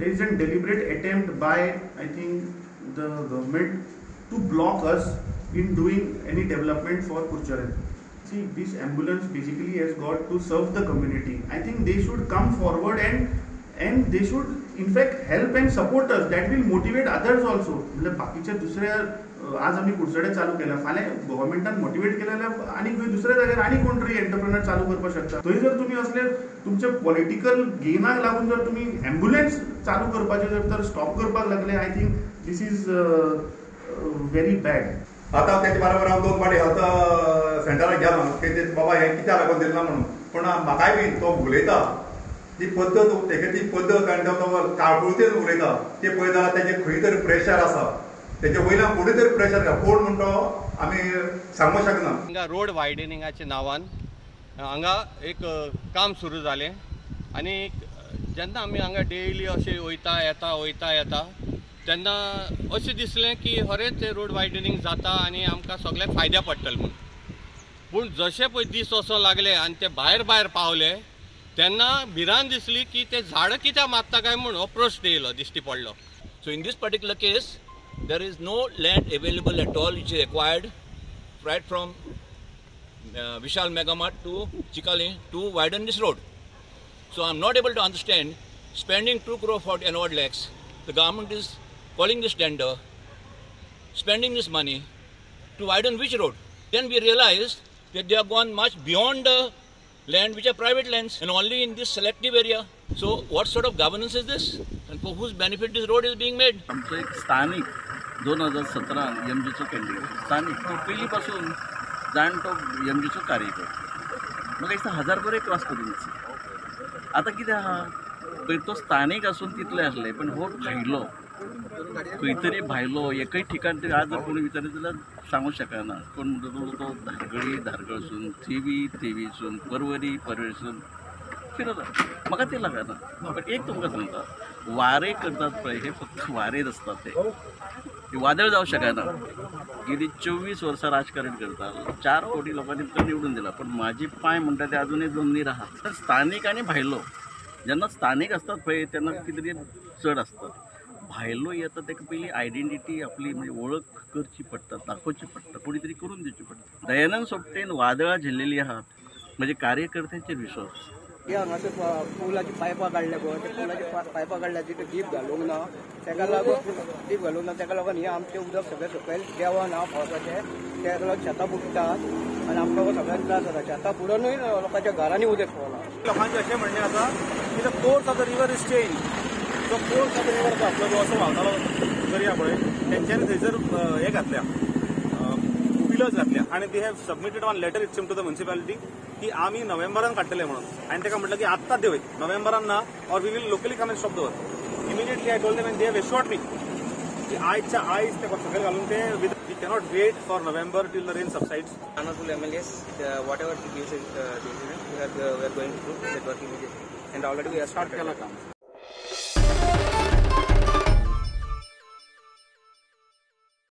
There is a deliberate attempt by I think the government to block us in doing any development for Curchorem. See, this ambulance basically has got to serve the community. I think they should come forward and they should in fact help and support us. That will motivate others also. म्हणजे बाकीच्या दुसऱ्या आज आमी कुडचडे चालू केला, फाल्यां गव्हर्मेंटान motivate केलें जाल्यार आनी खंय दुसऱ्या जाग्यार आनी कोण तरी एंटरप्रेनर चालू करपाक शकता. थंय जर तुमी असले तुमच्या पॉलिटिकल गेनाक लागून जर तुमी एम्ब्युलन्स चालू करपाचें जर तर स्टॉप करपाक लागले, I think this is very bad. आतां तेचे बरोबर हांव 2 फावटी हेल्थ सेंटराक गेलो की बाबा हें कित्याक लागून दिलें ना म्हणून, पूण म्हाकाय बी तो उलयता ती पद्दत, तेगे ती पद्दत आनी तो काळपुळतेच उलयता ते पळयता जाल्यार तेजें खंय तरी प्रेशर आसा, तेजे वयल्यान कोणूय तरी प्रेशर, कोण म्हणटो आमी सांगूंक शकना. हांगा रोड वायडनिंगाच्या नांवान हांगा एक काम सुरू जालें आनी जेन्ना आमी हांगा डेली अशें वयता येता वयता येता तेन्ना अशें दिसलें की खरेंच तें रोड वायडनिंग जाता आनी आमकां सगळ्याक फायद्या पडटलें म्हूण. पूण जशें पळय दीस वचों लागले आनी ते भायर भायर पावले तेन्ना भिरांत दिसली की ते झाडां कित्याक मारता काय म्हूण हो प्रश्न येयलो, दिश्टी पडलो. So in this particular case there is no land available at all which is acquired right from Vishal Megamart to Chicalim to widen this road. So I am not able to understand, spending 2 crore 40 and odd lakhs, the government is calling this tender, spending this money to widen which road? Then we realized that they have gone much beyond the land which are private lands and only in this selective area. So what sort of governance is this and for whose benefit this road is being made? आमचो एक स्थानिक 2017 एमजीचो candidate, स्थानिक तो पयलीं पासून जाणटो एमजीचो कार्यकर्तो, म्हाका दिसता 1000 बरें क्रॉस करून दिसता. आतां कितें आहा पळय, तो स्थानीक आसून तितले आसले, पण हो भायलो खंय तरी भायलो एकय ठिकाण तरी आज जर कोणी विचारलें जाल्यार सांगूंक शकना. कोण म्हणटा तो धारगळी, धारगळसून थिवी, थिवीसून परवरी, परवरीसून फिरता. म्हाका तें लागना. पण एक तुमकां सांगता, वारे करतात पळय, हे फक्त वारेच आसतात, ते वादळ जावं शकना. गेली 24 वर्सां राजकारण करता, 4 कोटी लोकांनी तुका निवडून दिला, पण माझे पांय म्हणटा ते अजुनूय जमनीर आहा. तर स्थानीक आनी भायलो, जेन्ना स्थानीक आसतात पळय तेन्ना कितें तरी चड आसता, भायलो येता ताका पयलीं आयडेंटिटी आपली म्हणजे वळख करची पडटा, दाखोवची पडटा, कोणी तरी करून दिवची पडटा. दयानंद सोपटेन वादळां झेल्लेलीं आहात, म्हणजे कार्यकर्त्यांचेर विश्वास. हे हांगासर पुलाची पायपां काडल्या पळय, त्या पुलाची पायपां काडल्या तितून डीप घालूंक ना, ताका लागून डीप घालूंक ना, ताका लागून हें आमचें उदक सगळें सकयल देंवना पावसाचें, ताका लागून शेतां बुडटात आनी आमकां सगळ्यांक त्रास जाता. शेतां बुडोनूय लोकांच्या घरांनी उदक पावलां. लोकांचें अशें म्हणणें आसा की the course of the river is change. जो कोर्स ऑफ the river जो आपलो जो असो व्हांवतालो दर्या पळय, तेंच्यांनी थंयसर हें घातल्या, पिलर्स घातल्या आनी they have submitted one letter it seem to the municipality की आमी नोव्हेंबरान काडटले म्हणून. आनी ताका म्हटलं की आत्ताच देवय, नोव्हेंबरान ना, or we will locally come and stop the work. Immediately I told them and they have assured me की आयच्या आयज ते सकयल घालून ते we cannot wait for November till the rain subsides. Honorable MLAs, whatever he gives decision, we are going to do that work immediately and already we have started.